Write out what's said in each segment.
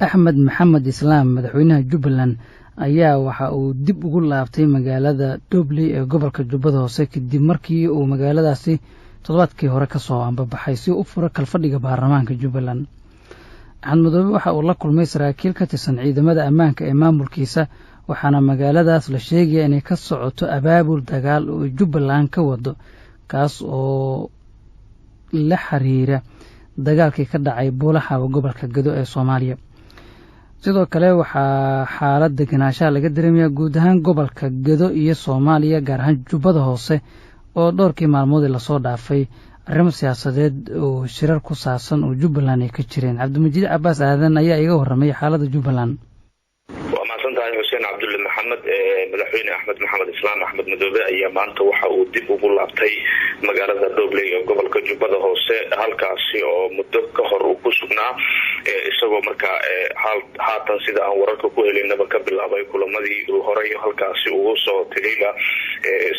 Axmed Maxamed Islaam, madaxweynaha Jubbaland, ayaa waxa uu dib ugu laabtay magaalada Dhobley ee gobolka Jubbada Hoose, kadib markii uu magaaladaasi toddobaadkii hore ka soo ambabaxay si u furo kalfadhiga baarlamaanka Jubbaland. Axmed Madoobe waxa uu la kulmay saraakiil ka tirsan ciidamada ammaanka ee maamulkiisa, waxaana magaaladaas la sheegaya inay ka socoto abaabul dagaal oo Jubbaland ka wado, kaas oo la xiriira dagaalkii ka dhacay Buulaxaaba, gobolka Gado ee Soomaaliya. Sidoo kale waxaa xaalad deganaanshaha laga dareemayaa guud ahaan gobolka Gado iyo Soomaaliya, gaar ahaan Jubbada Hoose, oo dhowrkii maalmoodii lasoo dhaafay arrimo siyaasadeed oo shirar ku saabsan oo Jubbaland ay ka jireen. Cabdimajiid Cabaas Aadan ayaa iga warramay xaaladda Jubbaland. Waa mahadsan tahay, Xuseen Cabdulle Maxamed. Madaxweyne Axmed Maxamed Islaam, Axmed Madoobe, ayaa maanta waxa uu dib ugu laabtay magaalada Dhobley ee gobolka Jubbada Hoose, halkaasi oo muddo ka hor uu ku sugnaa, isagoo markaa haatan, sida aan wararka ku helinaba, ka bilaabay kulamadii uu horay halkaasi ugu soo tegayba,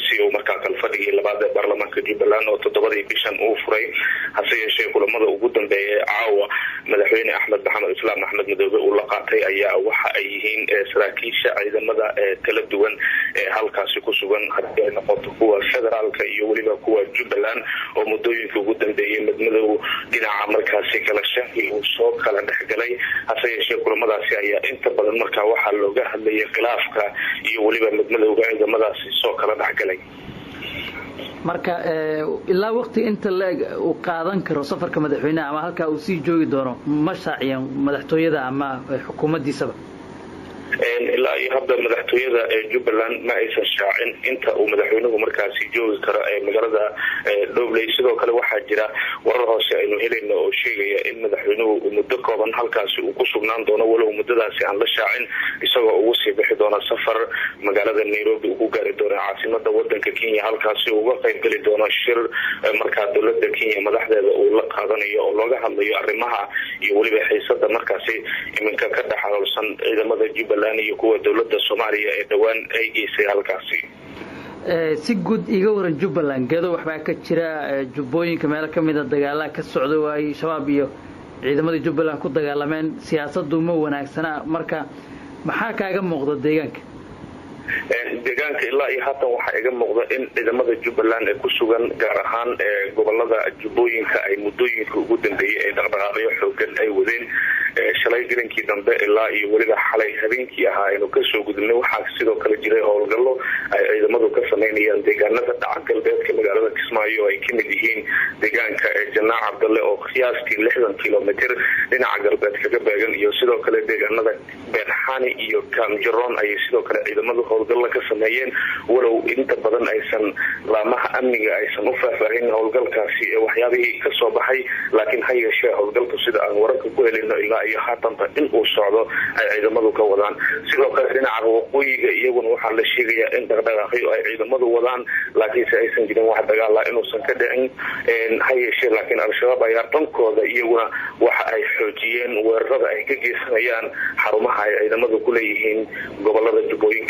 si uu markaa kalfadhigii labaad ee baarlamaanka Jubbaland oo 7dii bishan uu furay. Hase yeeshee kulamada ugu dambeeya ee caawa madaxweyne Axmed Maxamed Islaam, Axmed Madoobe, uu la qaatay ayaa waxa ay yihiin saraakiisha ciidamada kala duwan ee halkaasi ku sugan, haddii ay noqoto kuwa federaalka iyo weliba kuwa Jubbaland, oo muddooyinka ugu dambeeyay madmadow dhinaca markaasi kala shaki uu soo kala dhexgalay. Hase yeeshee kulamadaasi ayaa inta badan markaa waxaa looga hadlayay khilaafka iyo weliba madmadowga ciidamadaasi soo kala dhexgalay. Marka ilaa waqti inta la-eg uu qaadan karo safarka madaxweyneha ama halkaa uu sii joogi doono ma shaaciyeen madaxtooyada ama xukuumaddiisaba? Ilaa iyo hadda madaxtooyada ee Jubbaland ma aysan shaacin inta uu madaxweynuhu markaasi joogi karo ee magaalada Dhobley. Sidoo kale waxaa jira warar hoose aynu helayno oo sheegaya in madaxweynuhu muddo kooban halkaasi uu ku sugnaan doono, walow muddadaasi aan la shaacin, isagoo ugu sii bixi doona safar magaalada Nairobi uu ku gaari doono, caasimada wadanka Kenya, halkaasi uga qayb geli doono shir markaa dowlada Kenya madaxdeeda uu la qaadanayo oo looga hadlayo arrimaha iyo weliba xiisada markaasi iminka ka dhex aloolsan ciidamada Jubbaland iyo kuwa dowlada Soomaaliya ee dhowaan ay geysay halkaasi. Si guud iga waran Jubbaland. Gedo waxbaa ka jira, jubbooyinka meelo ka mida dagaalaa ka socda, waayey Shabaab iyo ciidamadii Jubbaland ku dagaalameen, siyaasaddu ma wanaagsanaa. Marka maxaa kaaga muuqda deegaanka? Deegaanka ilaa iyo haatan waxaa iga muuqda in ciidamada Jubbaland ee ku sugan gaar ahaan gobolada jubbooyinka ay muddooyinka ugu dambeeyey ee dhaqdhaqaaqyo xoogan ay wadeen. Shalay gelinkii dambe ilaa iyo weliba xalay habeenkii ahaa aynu kasoo gudubnay, waxaa sidoo kale jiray howlgallo ay ciidamadu ka sameynayaan deegaanada dhaca galbeedka magaalada Kismaayo oo ay kamid yihiin deegaanka Janaac Cabdalle oo qiyaastii 60 kilomitr dhinaca galbeed kaga beegan, iyo sidoo kale deegaanada Beerxani iyo Kaamjaroon ayay sidoo kale ciidamadu howlgallo ka sameeyeen, walow inta badan aysan laamaha amniga aysan u faahfaahin howlgalkaasi ee waxyaabihii kasoo baxay. Laakiin ha yeeshee howlgalku, sida aan wararka ku helino, ilaa iyo haatanba in uu socdo ay ciidamadu ka wadaan. Sidoo kale dhinaca waqooyiga iyaguna waxaa la sheegayaa in dhaqdhaqaaqyo ay ciidamadu wadaan, laakiinse aysan jirin wax dagaala inuusan ka dhicin. Ha yeeshee laakiin Al-Shabaab ayaa dhankooda iyaguna waxa ay xoojiyeen weerarada ay ka geysanayaan xarumaha ay ciidamadu ku leeyihiin gobolada jubbooyinka.